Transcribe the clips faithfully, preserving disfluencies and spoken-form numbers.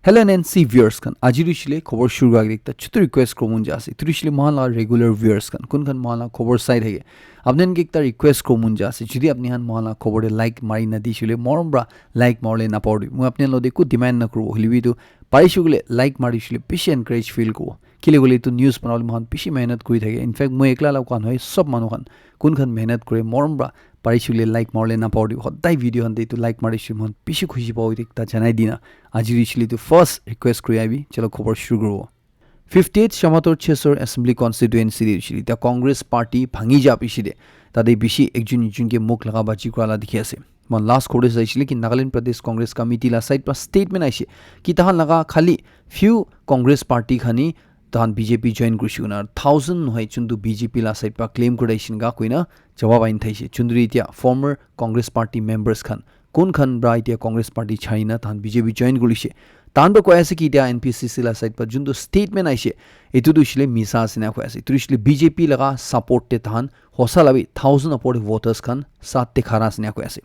L N N C viewers khan, aji tu shile khobor shuru kura agey ekta chutu request kura mon ja ase. Etu tu shile mohan la regular viewers khan, kun khan mohan la khobor sai thake. Apni khan ke ekta request kura mon ja ase. Jodi apni khan mohan la khobor te like mari na di shile, morom pra like maribole napahori. Moi apni khan lo de eku demand na kuru. Hoile bi tu parishe koile like mari shile bishi encourage feel kubo. Kile koile etu news banabole mohan bishi mehnat kuri thake. In fact, moi ekla la koa nohoi, sob manu khan kun khan mehnat kure, morom pra parishe koile like maribole napahori. Hodai video khan te etu like mari shile mohan bishi khushi pabo, etu ekta janai dina. Aji tu shile etu first request kuri abi. Chalo khobor shuru kuru. Fifty-eight Shamator Chessor Assembly Constituency te shile ta Congress Party bhangi ja bishi de. Tate bishi ekjun ekjun ke mukh laga baji kura la dikhi ase. Moi last khobor te saisile ki Nagaland Pradesh Congress Committee la side pra statement aise ki tahan laga khali few Congress Party khani tahan B J P join kurishe koina, thousand nohoi chuntu B J P la side pra claim kuri aishe eneka koina jawab ahin thaishe. Chuntu etia former Congress Party members khan, kun khan pra etia Congress Party chari na tahan B J P join kurishe. Tahan pra koi ase ki etia N P C C la side pra chuntu statement aishe, etu tu shile misa ase na koi ase. Etu shile B J P laga support te tahan hosa la bi thousand upor te voters khan sat te khara ase na koi ase.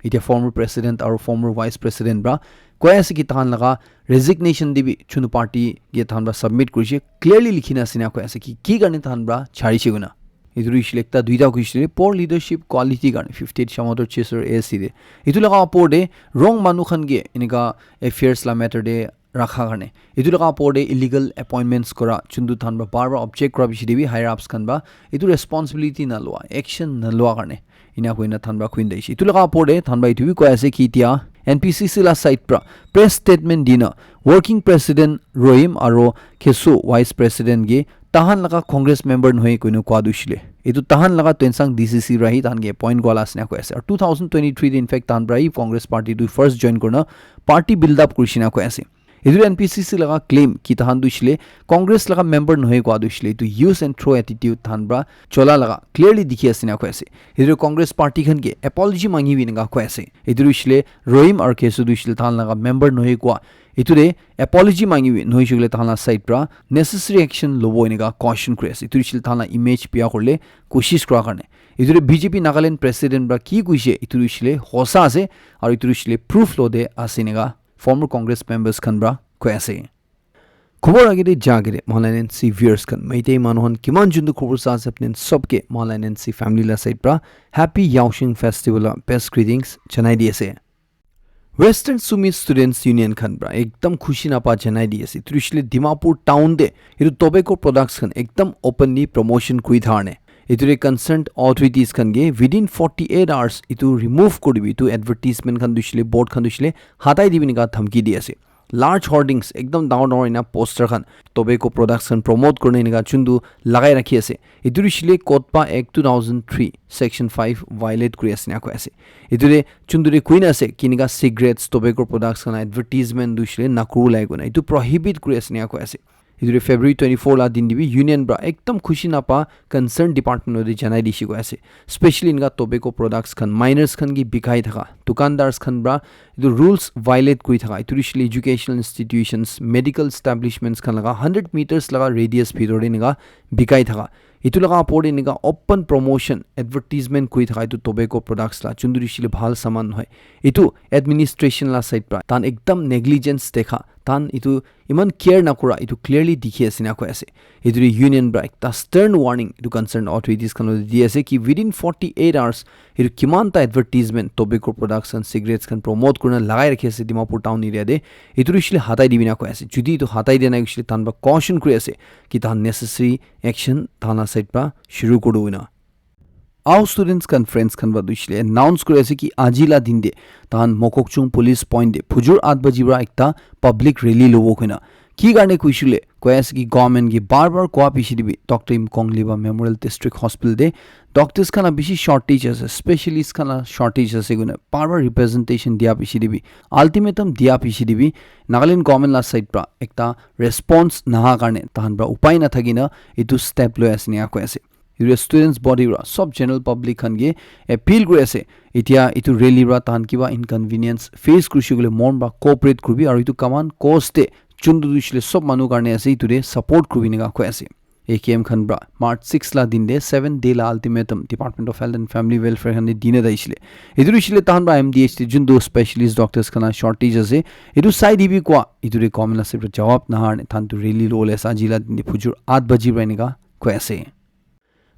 Etia former president aru former vice president pra koi ase ki tahan laga resignation te bi chuntu party ke tahan pra submit kurishe, clearly likhi na ase na koi ase ki ki karne tahan pra charishe koina. Etu tu shile ekta duita kuishe poor leadership quality karne fifty-eight Shamator Chessor A S C te. Etu laga upor te wrong manu khan ke eneka affairs la matter te rakha karne. Etu laga upor te illegal appointments kura, chuntu tahan pra bar bar object kura bishi de bi higher ups khan pra etu responsibility na lua, action na lua karne. Ena koina tahan pra khuin daishe. Etu laga upor te tahan pra etu bi koi ase ki etia N P C C la side pra press statement dina working president Rohim aro Khesu vice president ke tahan laga Congress member nohoi koina koa tu shile. Etu tahan laga Tuensang D C C pra hi tahan ke appoint kura la ase na koi ase. Aru two thousand twenty-three te in fact tahan pra hi Congress party tu first join kurina party build up kurishe na koi ase. Etu N P C C laga claim ki tahan tu shile Congress laga member nohoi koa tu shile etu use and throw attitude tahan pra chola laga clearly dikhi ase na koi ase. Etu Congress party khan ke apology mangi bi eneka koi ase. Etu tu shile Rohim aru Khesu tu shile tahan laga member nohoi koa. Etu te apology mangi bi nohoi shile tahan la side pra necessary action lobo eneka caution kuri ase. Etu shile tahan la image bia kurle koshish kura karne. Etu te B J P Nagaland president pra ki kuishe etu tu shile hosa ase aru etu tu shile proof lo de ase eneka former Congress members khan pra koi ase. Khobor age te ja age te mohan la N N C viewers khan, Meitei manu khan kiman juntu khobor sa ase apni khan sob ke mohan la N N C family la side pra happy Yaoshing festival la best greetings janai di ase. Western Sumi Students Union khan pra ekdam khushi napa janai di ase. Etu tu shile Dimapur town te etu tobacco products khan ekdam openly promotion kuri thar ne. Etu te concerned authorities khan ke within forty-eight hours etu remove kuri dibi, etu advertisement khan tu shile, board khan tu shile hatai dibi eneka dhamki di ase. Large hoardings, ekdam dangor dangor ena poster khan, tobacco products khan promote kurina eneka chuntu lagai rakhi ase. Etu tu shile COTPA Act two thousand three section five violate kuri ase na koi ase. Etu te chuntu te koi na ase ki eneka cigarettes, tobacco products khan advertisement tu shile nakuru lai koi na etu prohibit kuri ase na koi ase. Etu te February twenty-four la din te bi union pra ekdam khushi napa concern department te janai dishe koi ase. Specially eneka tobacco products khan minors khan ke bikai thaka, dukandars khan pra etu rules violate kuri thaka, etu tu shile educational institutions, medical establishments khan laga hundred meters laga radius bhitor te eneka bikai thaka, etu laga upor te eneka open promotion, advertisement kuri thaka etu tobacco products la chuntu tu shile bhal saman nohoi. Etu administration la side pra tahan ekdam negligence dekha, tahan etu iman care nakura, etu clearly dikhi ase na koi ase. Etu tu union pra ekta stern warning etu concerned authorities khan logot te di ase ki within forty-eight hours etu kiman ta advertisement tobacco products and cigarettes khan promote kurina lagai rakhi ase Dimapur town area te, etu tu shile hatai dibi na koi ase. Jodi etu hatai dia nai shile tahan pra caution kuri ase ki tahan necessary action tahan la side pra shuru kuri dibo na. Ao students conference khan pra tu shile announce kuri ase ki aji la din te tahan Mokokchung police point te phujur at baji pra ekta public rally lobo koina. Ki karne kuishe le koi ase ki government ke bar bar koa piche te bi Doctor Imkong Liba Memorial District Hospital te doctors khan la bishi shortage ase, specialist khan la shortage ase koina bar bar representation dia piche te bi, ultimatum dia piche te bi Nagaland government la side pra ekta response naha karne tahan pra upai na thaki na etu step loi ase ena koi ase. Etu students body pra sob general public khan ke appeal kuri ase, etia etu rally pra tahan kiba inconvenience face kurishe koile mon pra cooperate kuribi aru etu common cause te chuntu tu shile sob manu karne ase, etu te support kuribi eneka koi ase. A K M khan pra March six la din de seven day la ultimatum Department of Health and Family Welfare khan de dina daisile. Etu rishile tahan pra M D H te juntu specialist doctors khan la shortage ase. Etu sai dibi kwa, etu re government la side pra jawab nahar ne tahan tu rally lo le sa jila din de phujur eight baji pra enika koi ase.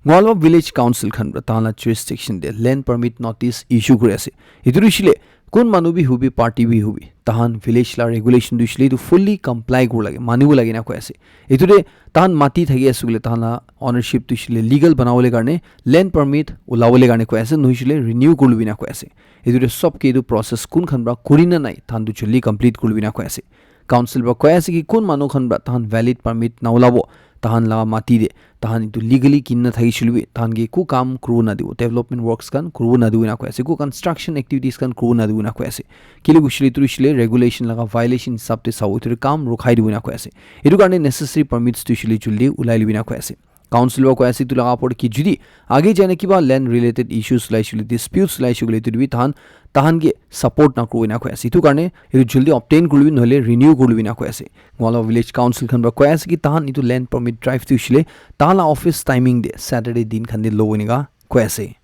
Ngwalwa Village Council khan pra tahan la jurisdiction de land permit notice issue kuri ase. Etu rishile kun manu bi hubi, party bi hubi, tahan village la regulation tu ishile etu fully comply kuri lage, manibo lage na koi ase. Etu de tahan mati thaki ase koile tahan la ownership tu ishile legal banabole karne land permit ulabole karne koi ase, nohishile renew kuri lubi na koi ase. Etu de sob ke etu process kun khan pra kuri na nai, tahan tu joldi complete kuri lubi na koi ase. Council pra koi ase ki kun manu khan pra tahan valid permit na ulabo, tahan la mati de tahan etu legally kinna thakisile bi tahan ke eku kam kuribo nadibo, development works khan kuribo nadibo na koi ase, eku construction activities khan kuribo nadibo na koi ase. Kile kushile tu shile regulation laga violation hisab te sabo, etu kam rukhai dibo na koi ase. Etu karne necessary permits tu shile juldi ulai libi na koi ase. Council wa koi ase etu laga opor ki judi age jane kiba land related issues ulai shile, disputes ulai shile, etu bi tahan tahan ke support na kuribo na koi ase. Etu karne etu juldi obtain kuribi nohole renew kuribi na koi ase. Ngwala Village Council khan pra koi ase ki tahan etu land permit drive tu shile tahan la office timing de Saturday din khan de lo enika koi ase.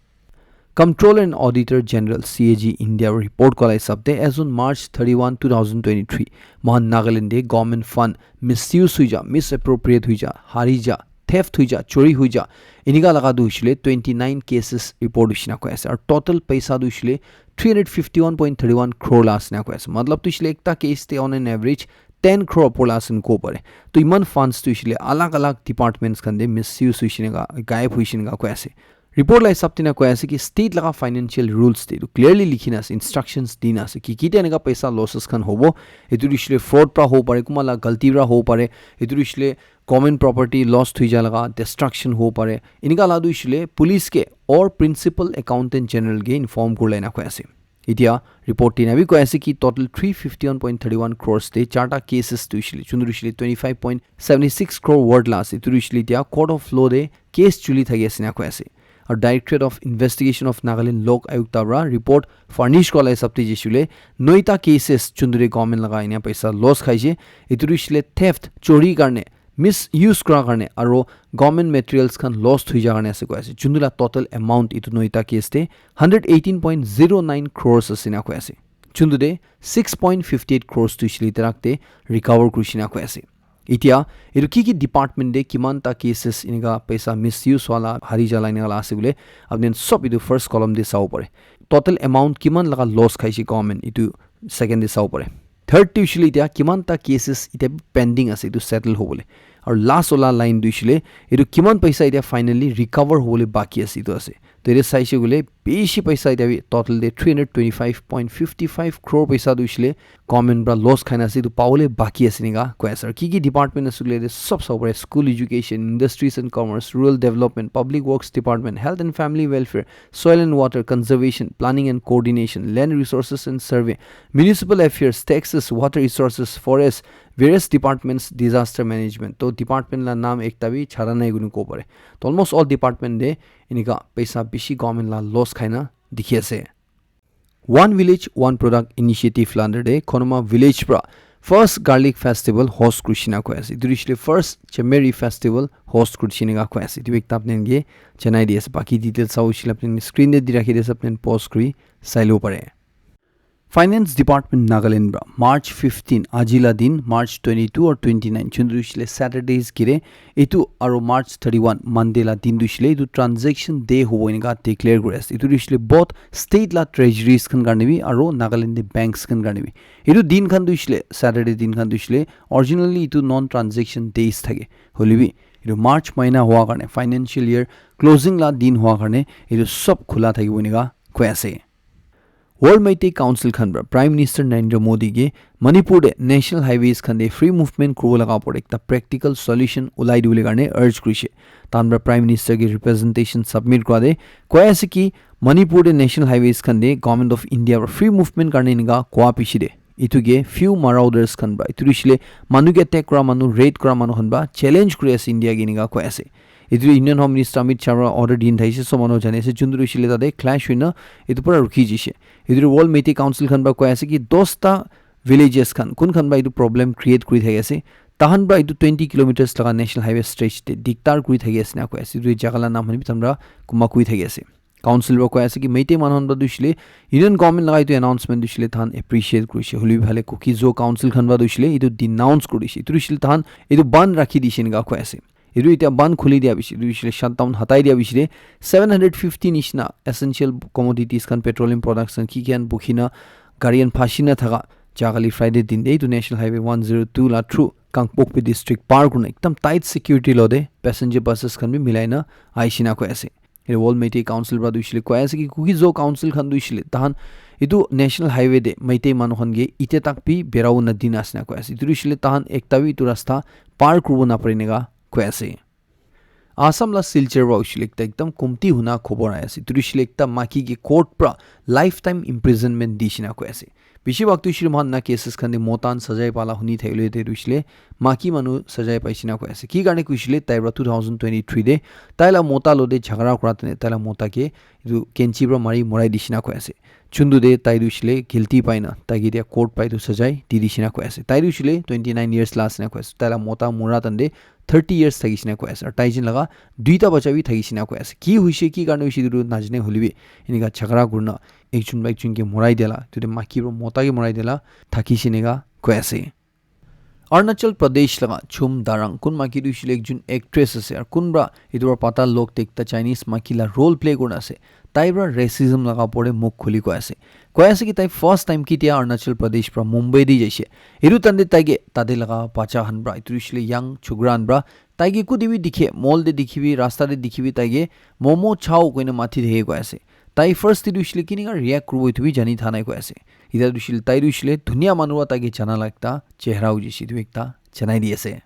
Comptroller and Auditor General, C A G, India report kola hisab te, as on March thirty-one, two thousand twenty-three, mohan Nagaland de government fund misuse hui ja, misappropriate hui ja, hari ja, theft hui ja, chori hui ja, enika laga tu huishile twenty-nine cases report huishina koi ase. Aru total paisa tu huishile three hundred fifty-one point thirty-one crore la asina koi ase. Matlab tu huishile ekta case te on an average ten crore opor la asin ko pare. To iman funds tu huishile alag alag departments khan de misuse huishina ka, gayab huishina ka koi ase. Report la hisab tina koi ase ki state laga financial rules te etu clearly likhina ase, instructions dina ase ki kitia eneka paisa losses khan hobo, etu rishile fraud pra hobo pare, kuma la galti pra hobo pare, etu rishile government property loss thui ja laga destruction hobo pare, enika la tu rishile police ke or principal accountant general ke inform kurle na koi ase. Etia report tina bi koi ase ki total three fifty one point thirty one crores te charta cases tu ishile, chundu ishile twenty five point seventy six crore worth la ase, tu ishile etia court of law de case chuli thaki ase na koi ase. Aru Directorate of Investigation of Nagaland Lok Ayukta pra report furnish kola hisab te jishile noita cases chundu de government laga enia paisa loss khaise, etu ishile theft, chori karne, misuse kura karne aro government materials khan loss thui ja karne ase koi ase. Chundu la total amount etu noita case te hundred eighteen point zero nine crores ase na koi ase. Chundu de six point fifty eight crores tu ishile terak te recover kurishina koi ase. Etia etu ki ki department de kiman ta cases enika paisa misuse wala hari jala enika la ase bole apni sob etu first column de sabo pare. Total amount kiman laga loss khaise government etu second de sabo pare. Third tu ishile etia kiman ta cases etia pending ase etu settle hobole. Aru last wala line tu ishile etu kiman paisa etia finally recover hobole baki ase etu ase. To etia saise koile bishi paisa etia bi total de three hundred twenty five point fifty five crore paisa tu ishile government pra loss khaina ase etu pabole baki ase enika koi ase. Aru ki ki department ase koile etia sob sabo pare, school education, industries and commerce, rural development, public works department, health and family welfare, soil and water conservation, planning and coordination, land resources and survey, municipal affairs, taxes, water resources, forest, various departments, disaster management. To department la naam ekta bi chara nai kuni ko pare. To almost all department de enika paisa bishi government la loss khaina dikhi ase. One Village, One Product Initiative la under de Khonoma Village pra first garlic festival host kurishina koi ase. Etu ishile first Chameri festival host kurishina koi ase. Etu ekta apni ke janai di ase. Baki details sabo ishile apni screen de di rakhi di ase, apni pause kuri sai lo pare. Finance Department Nagaland pra March fifteen, aji la din, March twenty-two or twenty-nine, chundu ishile Saturdays kire, etu aro March thirty-one, Monday la din tu ishile etu transaction day hobo enika declare kuri ase. Etu tu ishile both state la treasuries khan karne bi aro Nagaland de banks khan karne bi. Etu din khan tu ishile Saturday din khan tu ishile originally etu non transaction days thake. Hoile bi etu March mahina hoa karne, financial year closing la din hoa karne etu sob khula thakibo enika koi ase. World Meitei Council khan pra Prime Minister Narendra Modi ke Manipur de National Highways khan de free movement kuribo laga opor ekta practical solution ulai dibole karne urge kurishe. Tahan pra Prime Minister ke representation submit kura de koi ase ki Manipur de National Highways khan de Government of India pra free movement karne enika koa piche de etu ke few marauders khan pra, etu tu ishile manu ke attack kura manu, raid kura manu khan pra challenge kuri ase India ke enika koi ase. Etu Union Home Minister Amit Shah pra order din thaise, sob manu jani ase, juntu tu ishile tate clash hoina etu pura rukhi jishe. Etu tu World Meitei Council khan pra koi ase ki dosta villages khan, kun khan pra etu problem create kuri thaki ase, Tahan pra etu twenty kilometers laga national highway stretch te diktar kuri thaki ase na koi ase. Etu jaga la naam khan bi tahan pra kuma kuri thaki ase. Council pra koi ase ki Meitei manu khan pra tu hoishe le Union government laga etu announcement tu hoishe le tahan appreciate kurishe. Hoilebi phale Kuki-Zo Council khan pra tu hoishe le etu denounce kurishe. Etu hoishe le tahan etu bandh rakhi dishe enika koi ase. Etu etia bandh khuli dia bishi, etu hoishe le shutdown hatai dia bishi de seven hundred fifty nishina essential commodities khan, petroleum products khan, ki ki khan bukhina, gari khan phasina thaka jaga kali Friday din de etu National Highway one zero two la through Kangpokpi district par kurna ekdam tight security lo de passenger buses khan bi milai na aishina koi ase. Etu World Meitei Council pra tu hoishe le koi ase ki Kuki-Zo Council khan tu hoishe le tahan etu national highway de Meitei manu khan ke ite tak bi berau na din ase na koi ase. Etu tu hoishe le tahan ekta bi etu rasta par kuribo napare enika koi ase. Assam la Silchar pra hoishe le ekta ekdam kumti huna khobor ahi ase. Etu tu hoishe le ekta maki ke court pra lifetime imprisonment dishe na koi ase. Bishi bhag tu hoishe le moikhan na cases khan de mota khan sajai pala huni thakile te tu hoishe le maki manu sajai paishe na koi ase. Ki karne koishe le tai pra two thousand twenty-three de tai la mota lo de jhagara kura tene tai la mota ke etu kenchi pra mari morai dishe na koi ase. Chundu de tai tu hoishe le guilty pai na tai ke dia court pai tu sajai di dishe na koi ase. Tai tu hoishe le twenty nine years la ase na koi ase. Tai la mota mura tan de thirty years thakishe na koi ase. Aru tai jin laga duita bacha bi thakishe na koi ase. Ki hoishe, ki karne hoishe etu tu najane hoilebi enika jhagara kurina ekjun pra ekjun ke morai dia la, etu tu maki pra mota ke morai dia la thakishe enika koi ase. Arunachal Pradesh laga Chhum Darang kun maki tu hoishe le ekjun actress ase, aru kun pra etu pra pata log te ekta Chinese maki la role play kurina ase. Tai pra racism laga opor te mukh khuli koi ase. Koi ase ki tai first time ketia Arunachal Pradesh pra Mumbai de jaise. Etu time te tai ke tate laga bacha khan pra, etu hoishe le young chokra khan pra, tai ke kute bi dikhe, mall te dikhibi, rasta te dikhibi, tai ke momo chao koina mati thake koi ase. Tai first te tu hoishe le kinika react kuribo etu bi jani tha nai koi ase. Etia tu hoishe le tai tu hoishe le dunia manu pra tai ke jana la ekta chehra hoi jaise, etu ekta janai di ase.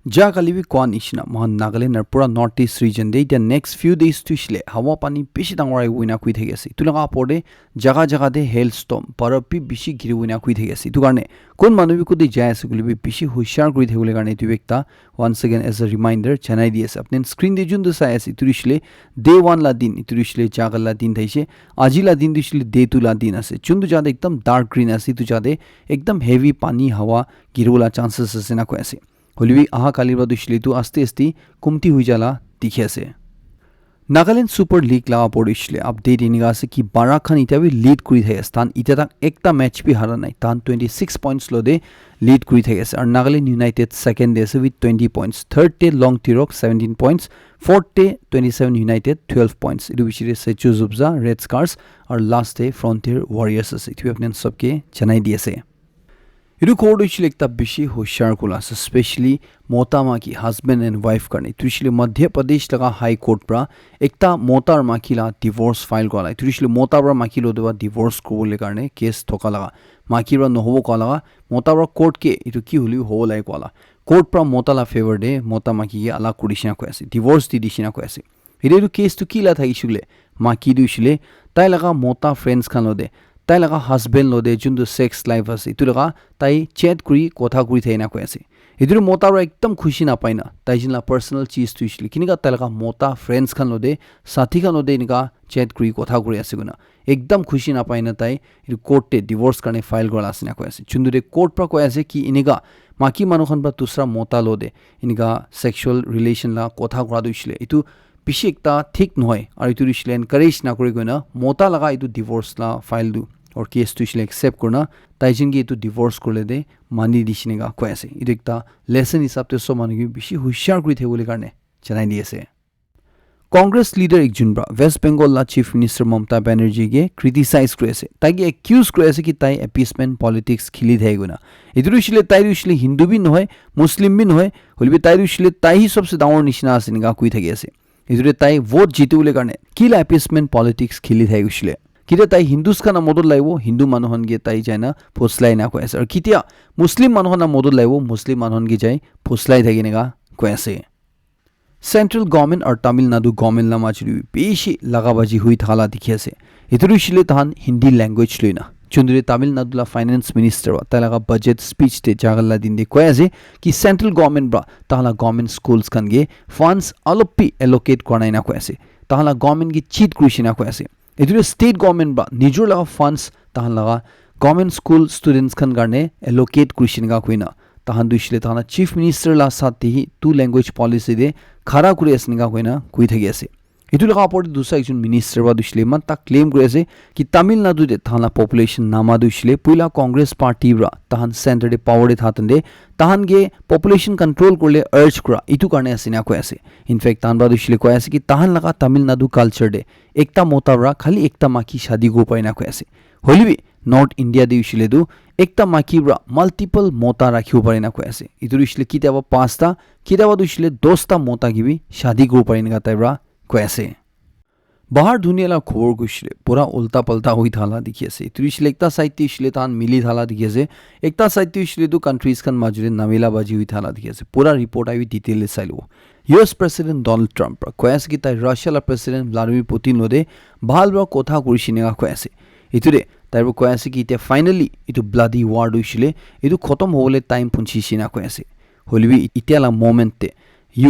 Ja kali bi koa nishina, moikhan Nagaland aru pura North East region de etia next few days tu hoishe le hawa pani bishi dangor ahibo ena koi thaki ase. Etu laga opor de jaga jaga de hailstorm, barap bi bishi giribo ena koi thaki ase. Etu karne kun manu bi kute jai ase koile bi bishi hushar kuri thakibole karne etu bi ekta once again as a reminder janai di ase. Apni screen de juntu sai ase, etu hoishe le day one la din, etu hoishe le ja kali la din thaishe. Aji la din tu hoishe le day two la din ase. Juntu ja de ekdam dark green ase, etu ja de ekdam heavy pani hawa giribo la chances ase na koi ase. Hoilebi aha kali pra tu hoishe le etu aste aste kumti hoi ja la dikhi ase. Nagaland Super League la opor te hoishe le update enika ase ki Barak khan etia bi lead kuri thaki ase. Tahan etia tak ekta match bi hara nai. Tahan twenty six points lo de lead kuri thaki ase. Aru Nagaland United second de ase with twenty points. Third te Long Tirok seventeen points. Fourth te twenty seven United twelve points. Etu bishi de Sechu Zubza, Red Scars, aru last te Frontier Warriors ase. Etu bi apni khan sob ke janai di ase. Etu khobor tu hoishe le ekta bishi hushar kola ase, especially mota maki, husband and wife karne. Etu hoishe le Madhya Pradesh laga High Court pra ekta mota aru maki la divorce file kura la. Etu hoishe le mota pra maki lo de pra divorce kuribole karne case thoka laga. Maki pra nohobo koa laga, mota pra court ke etu ki hoile bi hobo lage koa la. Court pra mota la favour de mota maki ke alak kuri dishe na koi ase. Divorce di dishe na koi ase. Etu etu case tu ki la thakishe koile, maki tu hoishe le tai laga mota friends khan lo de, tai laga husband lo de juntu sex life ase, etu laga tai chat kuri kotha kuri thaki na koi ase. Etu tu mota para ekdam khushi napai na, tai jin la personal cheez tu hoishe le kinika tai laga mota friends khan lo de, sathi khan lo de enika chat kuri kotha kuri ase koina ekdam khushi napai na tai etu court te divorce karne file kura la ase na koi ase. Juntu de court para koi ase ki enika maki manu khan para dusra mota lo de enika sexual relation la kotha kura tu hoishe le etu bishi ekta thik nohoi, aru etu tu hoishe le encourage nakuri koina mota laga etu divorce la file tu or case tu hoishe le accept kurina tai jin ke etu divorce kurle de mani dishe enika koi ase. Etu ekta lesson hisab te sob manu ke bishi hushar kuri thakibole karne janai di ase. Congress leader ekjon para West Bengal la Chief Minister Mamata Banerjee ke criticize kuri ase, tai ke accuse kuri ase ki tai appeasement politics khili thake koina. Etu tu hoishe le tai tu hoishe le Hindu bi nohoi, Muslim bi nohoi, hoilebi tai tu hoishe le tai hi sobse dangor nishina ase enika koi thaki ase. Etu te tai vote jitibole karne kila appeasement politics khili thake hoishe le. Ketia tai Hindus khan la modot lagibo, Hindu manu khan ke tai jaina phuslai na koi ase. Aru ketia Muslim manu khan la modot lagibo, Muslim manu khan ke jai phuslai thake enika koi ase. Central government aru Tamil Nadu government la majot te bishi laga baji hui thaka la dikhi ase. Etu tu hoishe le tahan Hindi language loi na. Juntu te Tamil Nadu la finance minister para tai laga budget speech te jaga la din te koi ase ki central government para tahan la government schools khan ke funds alop bi allocate kura nai na koi ase. Tahan la government ke cheat kurishe na koi ase. Etu tu state government para nijor laga funds tahan laga government school students khan karne allocate kurishe enika koina tahan tu hoishe le tahan la chief minister la saath te hi two language policy te khara kuri ase enika koina koi thaki ase. Etu laga opor te dusra ekjon minister para tu hoishe le eman ta claim kuri ase ki Tamil Nadu te tahan la population nama tu hoishe le puila Congress party para tahan center te power te tha tante tahan ke population control kurle urge kura etu karne ase enika koi ase. In fact, tahan para tu hoishe le koi ase ki tahan laga Tamil Nadu culture te ekta mota para khali ekta maki shadi kuribo pare enika koi ase. Hoile bi North India te hoishe le tu ekta maki para multiple mota rakhibo pare enika koi ase. Etu tu hoishe le kitiaba pasta, kitiaba tu hoishe le dosta mota ke bi shadi kuribo pare enika tai para koi ase. Bahar dunia la khobor koi hoishe le pura ulta palta hoi thala dikhi ase. Etu hoishe le ekta side te hoishe le tahan mili thala dikhi ase. Ekta side te hoishe le tu countries khan major te namela baji hoi thala dikhi ase. Pura report ahi detail te sai lobo. U S President Donald Trump para koi ase ki tai Russia la President Vladimir Putin lote bhal para kotha kurishe enika koi ase. Etu te tai para koi ase ki etia finally etu bloody war tu hoishe le etu khotom hobole time punchi she enika koi ase. Hoile bi etia la moment te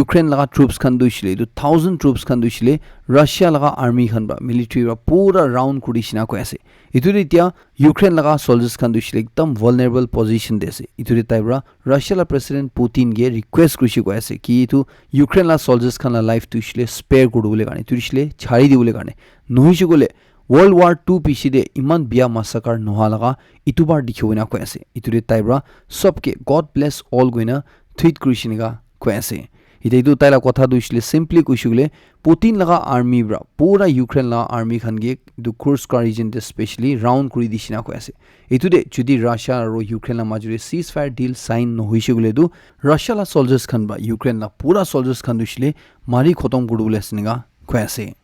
Ukraine laga troops khan tu hoishe le etu thousand troops khan tu hoishe le Russia laga army khan para military para pura round kuri she enika koi ase. Etu te etia Ukraine laga soldiers khan tu hoishe le ekdam vulnerable position te ase. Etu te tai para Russia la President Putin ke request kurishe koi ase ki etu Ukraine la soldiers khan la life tu hoishe le spare kuri dibole karne, tu hoishe le chari dibole karne. Nohoishe koile World War two piche te eman bia massacre noha laga etu bar dikhibo enika koi ase. Etu te tai para sobke God bless all koina tweet kurishe enika koi ase. Etia etu tai la kotha tu hoishe le simply koishe koile Putin laga army para pura Ukraine laga army khan ke etu Kursk region te specially round kuri dishe enika koi ase. Etu te jodi Russia aru Ukraine la major te ceasefire deal sign nohoishe koile tu Russia la soldiers khan para Ukraine la pura soldiers khan tu hoishe le mari khotom kuri dibole ase enika koi ase.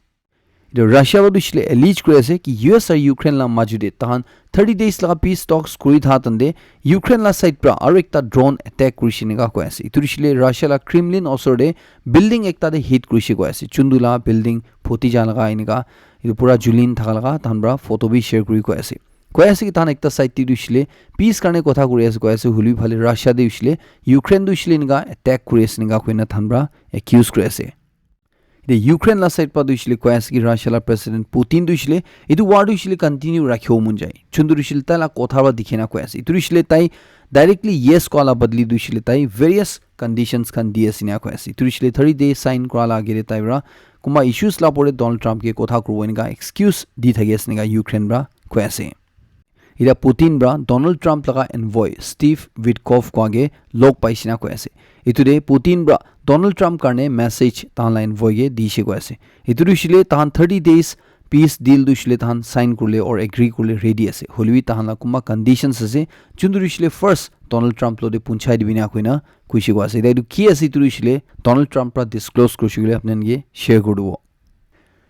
Etu Russia para tu hoishe le allege kuri ase ki U S aru Ukraine la major te tahan thirty days laga peace talks kuri tha tante Ukraine la side para aru ekta drone attack kurishe enika koi ase. Etu hoishe le Russia la Kremlin osor te building ekta te hit kurishe koi ase. Chundu la building photi ja laga enika etu pura julin thaka laga tahan para photo bi share kuri koi ase. Koi ase ki tahan ekta side te tu hoishe le peace karne kotha kuri ase koi ase, hoile bi phale Russia te hoishe le Ukraine tu hoishe le enika attack kuri ase enika koina tahan para accuse kuri ase. Etia Ukraine la side para tu hoishe le koi ase ki Russia la President Putin tu hoishe le etu war tu hoishe le continue rakhibo mon jai. Chundu tu hoishe le tai la kotha para dikhi na koi ase. Etu tu hoishe le tai directly yes koa la badli tu hoishe le tai various conditions khan di ase enika koi ase. Etu tu hoishe le thirty day sign kura la age te tai para kunba issues la opor te Donald Trump ke kotha kuribo enika excuse di thaki ase enika Ukraine para koi ase. Etia Putin para Donald Trump laga envoy Steve Witkoff koa ke log paishe na koi ase. Etu te Putin para Donald Trump karne message tahan la envoy ke dishe koi ase. Etu tu hoishe le tahan thirty days peace deal tu hoishe le tahan sign kurile or agree kurile ready ase. Hoile bi tahan la kunba conditions ase. Chuntu tu hoishe le first Donald Trump lo te punchai dibi na koina koishe koi ase. Etia etu ki ase etu tu hoishe le Donald Trump para disclose kurishe koile apni khan ke share kuri dibo.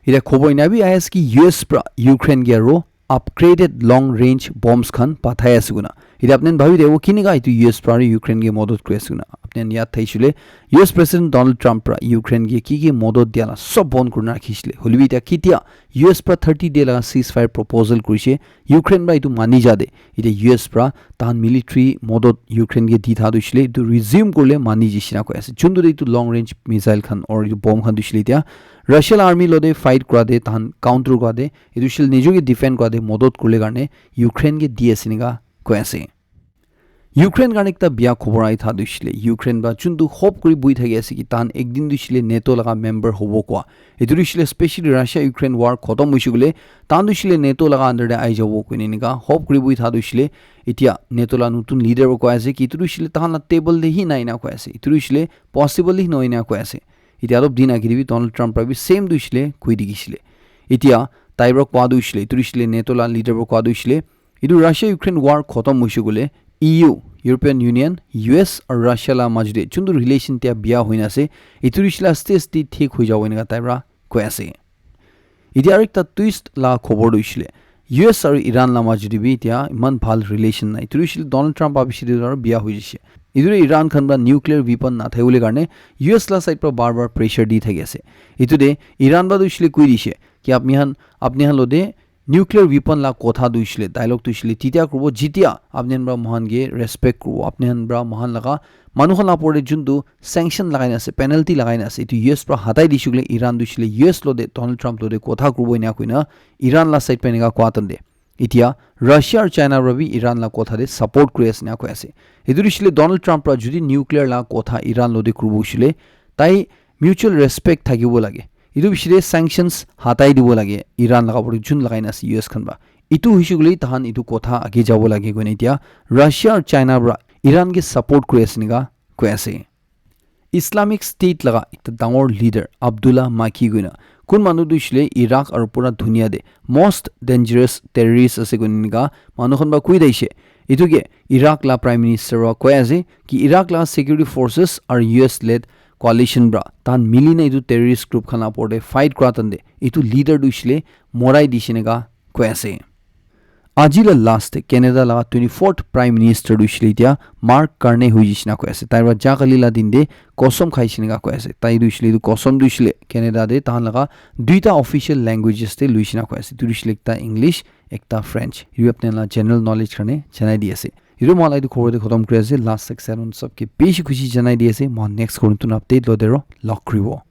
Etia khobor ena bi ahi ase ki U S para Ukraine ke aro upgraded long range bombs khan pathai ase koina. Etia apni khan bhabi thakibo kinika etu U S para Ukraine ke modot kuri ase koina. Apni khan yaad thakishi koile U S President Donald Trump para Ukraine ke ki ki modot dia la sob bon kurina rakhishile. Hoilebi etia ketia U S para thirty day laga ceasefire proposal kurishe, Ukraine para etu mani ja de. Etia U S para tahan military modot Ukraine ke di tha tu hoishe le etu resume kurile mani jishe na koi ase. Juntu de etu long range missile khan or etu bomb khan tu hoishe le etia Russia la army lo de fight kura de tahan counter kura de etu hoishe le nijo ke defend kura de modot kurile karne Ukraine ke di ase enika koi ase. Ukraine karne ekta bia khobor ahi tha tu hoishe le Ukraine para juntu hope kuri buhi thaki ase ki tahan ekdin tu hoishe le NATO laga member hobo koa. Etu tu hoishe le specially Russia Ukraine war khotom hoishe koile tahan tu hoishe le NATO laga under de ahi jabo koine enika hope kuri buhi tha tu hoishe le etia NATO la notun leader para koi ase ki etu tu hoishe le tahan la table de hi nai na koi ase. Etu tu hoishe le possible hi nohoi na koi ase. Etia olop din agete bi Donald Trump para bi same tu hoishe le koi dikhishe le. Etia tai para koa tu hoishe le, etu tu hoishe le NATO la leader para koa tu hoishe le, etu Russia Ukraine war khotom hoishe koile E U, European Union, U S aru Russia la majo de juntu relation tia bia hoina ase, etu tu hoishe le aste aste thik hoi jabo enika tai para koi ase. Etia aru ekta twist la khobor tu hoishe le, U S aru Iran la majo de bi etia eman bhal relation nai. Etu tu hoishe le Donald Trump abishi de aru bia hoi jaishe. Etu tu Iran khan para nuclear weapon na thai bole karne U S la side para bar bar pressure di thaki ase. Etu de Iran para tu hoishe le koi dishe ki apni khan, apni khan lo de nuclear weapon la kotha tu hoishe le, dialogue tu hoishe le, titia kuribo, jitia apni khan para moikhan ke respect kuribo, apni khan para moikhan laga manu khan la opor de juntu sanction lagai na ase, penalty lagai na ase, etu U S para hatai dishe koile Iran tu hoishe le U S lo de, Donald Trump lo de kotha kuribo ena koina Iran la side para enika koa tan de. Etia Russia aru China para bi Iran la kotha te support kuri ase na koi ase. Etu hoishile Donald Trump para jodi nuclear la kotha Iran lo te kuribo hoishile, tai mutual respect thakibo lage. Etu bishi te sanctions hatai dibo lage Iran laga upor te jun lagai na ase U S khan para. Etu hoishe koile tahan etu kotha age jabo lage koina etia Russia aru China para Iran ke support kuri ase enika koi ase. Islamic State laga ekta dangor leader Abdullah Maki koina kun manu tu hoishile Iraq aru pura dunia te most dangerous terrorist ase koina enika manu khan para koi daishe. Etu ke Iraq la Prime Minister wa koi ase ki Iraq la security forces aru U S led coalition para tahan mili na etu terrorist group khan la upor te fight kura tante etu leader tu hoishile morai dishe enika koi ase. Aji la last te Canada la twenty-fourth Prime Minister tu hoishile etia Mark Carney hoi jishe na koi ase. Tai para jakali la din te kosom khai jishe enika koi ase. Tai tu hoishile etu kosom tu hoishile Canada te tahan laga duita official languages te lui jishe na koi ase. Tu hoishile ekta English, ekta French. Etu apni la general knowledge karne janai di ase. Etu moi la etu khobor te khotom kuri ase. Last section on sabke bishi khushi janai di ase. Moi next khobor notun update lo dero log kuribo.